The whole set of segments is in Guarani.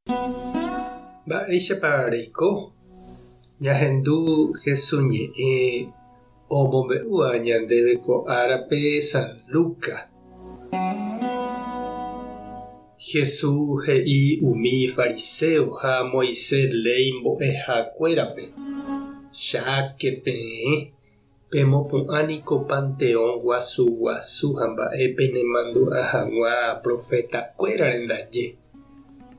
Mba'éichapa reiko? Ñahendu Hesu ñe'ẽ omombe'úva ñandéve ko árape San Lucas. Hesu he'i umi fariseo ha Moisés léi mbo'eha kuérape, Cháke peẽ, Pemopu'ã niko panteón guasu guasu ha mba'e penemandu'a hag̃ua profeta kuérare ndaje,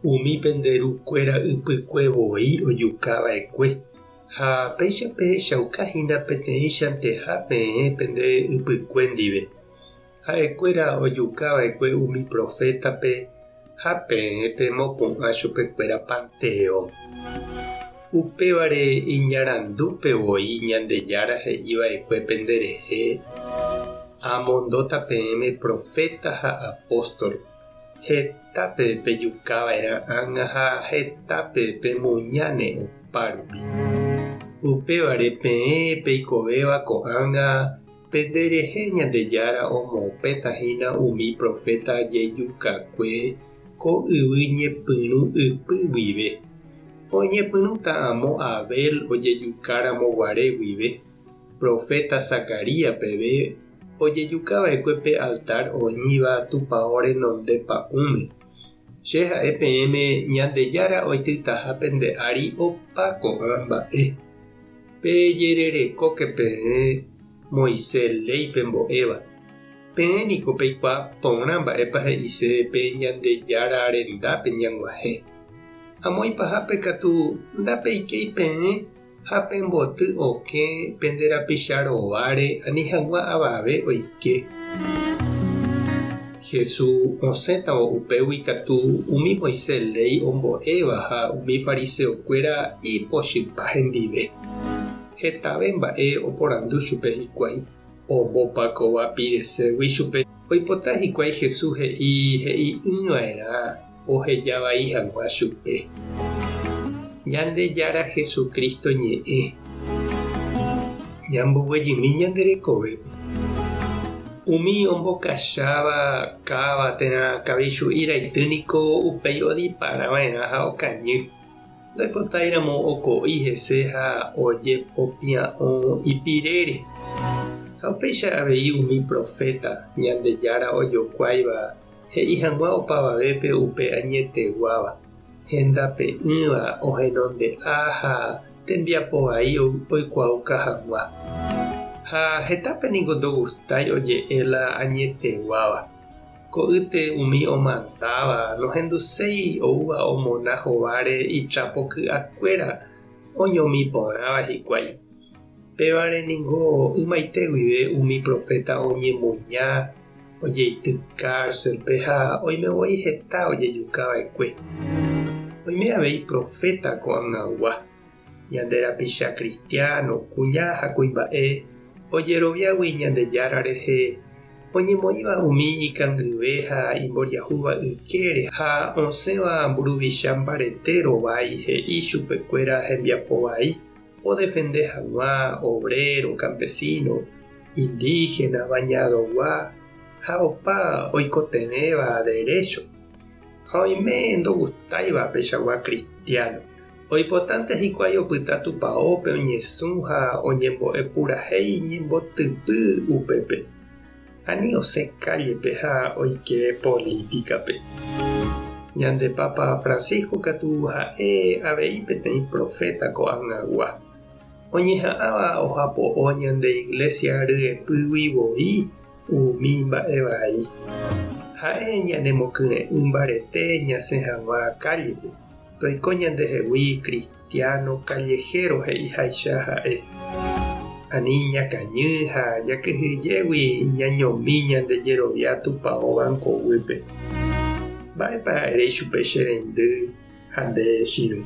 umi pende ru kuéra ypykue voi ojuka va'ekue, ha péicha pehechauka hína peteĩchanteha peẽ pende ypykue ndive. Ha'ekuéra ojuka va'ekue umi profétape ha peẽ pemopu'ã chupekuéra panteón. Upévare iñarandúpe voi Ñandejára he'i va'ekue penderehe, Amondóta peẽme proféta ha apóstol, hetápe pejuka va'erã ág̃a ha hetápe pemuñáne opárupi. Upévare peẽ peikovéva ko'ág̃a Pende rehe Ñandejára omopẽta hína umi proféta jejukakue ko yvy ñepyrũ ypy guive. Oñepyrũta amo Abel ojejuka ramo guare guive, proféta Zacarías peve ojejuka va'ekue pe altar oĩva tupao renonde pa'ũme. Che ha'e peẽme Ñandejára oitytaha pende ári opa ko'ã mba'e. Pejererekóke peẽ Moisés léi pembo'éva. Peẽ niko peikuaa porã mba'épa he'ise pe Ñandejára rendápe ñag̃uahẽ. Amo ipahápe katu ndapeikéi peẽ ha pemboty okẽ pende rapicha rováre ani hag̃ua avave oike. Jesús osẽtavo upégui katu umi Moisés léi ombo'éva ha umi fariseokuéra ipochypa hendive. Hetave mba'e oporandu chupe hikuái, ombopa kóva pireségui chupe. Oipota hikuái Jesús he'i he'i'ỹva'erã oheja vai hag̃ua chupe. Ñandejára Jesucristo ñe'ẽ. Ñamboguejymi ñande rekovépe. Umi ombokacháva káva térã kavichu'i raity niko upéi odipara va'erã ha okañy. Ndoipotáiramo oko'i hese ha ojepopia'õ ipirére. Ha upéicha avei umi proféta Ñandejára ojokuáiva he'i hag̃ua opavavépe upe añeteguáva, hendape'ỹva ohenonde'a ha tembiapo vai oikuaauka hag̃ua. Ha hetápe ningo ndogustái oje'e la añeteguáva. Ko'ýte umi omandáva nohenduséi oúva omona hováre itrápo ky'akuéra oñomi porãva hikuái. Pévare ningo ymaite guive umi proféta oñemuña ojeity kárselpe ha oime voi heta ojejuka va'ekue. Oime avei proféta ko'ag̃agua, ñande rapicha kristiáno, kuña ha kuimba'e ojeroviágui Ñandejára rehe, oñemoĩva umi ikangyve ha imboriahúva ykére ha osẽva mburuvicha mbarete rovái he'i chupekuéra hembiapo vai. Odefende hag̃ua obrero, campesino, indígena, bañadogua ha opa oikotevẽva derécho. Ha oime ndogustáiva peichagua cristiano. Oipotánte hikuái opyta tupaópe oñesũ ha oñembo'e purahéi ñembotypy upépe. Ani osẽ kállepe ha oike polítikape. Ñande Papa Francisco katu ha'e avei peteĩ proféta ko'ag̃agua, oñeha'ãva ohapo'o ñande Iglesia ryepýgui voi umi mba'e vai. Ha'e ñanemokyre'ỹ mbarete ñasẽ hag̃ua kállepe, toiko ñandehegui Cristiano callejero he'iháicha ha'e. Ani ñakañy ha jakyhyjégui ñañomi ñande jerovia tupao banco guýpe. Mba'épa ere ichupe che reindy ha nde chirũ?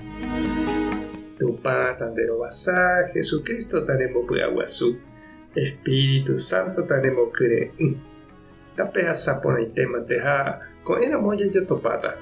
Tupã tanderovasa, Jesucristo tanembopy'aguasu, Espíritu Santo tanemokyre'ỹ. Tapehasa porãitémante ha ko'ẽramo jajotopáta.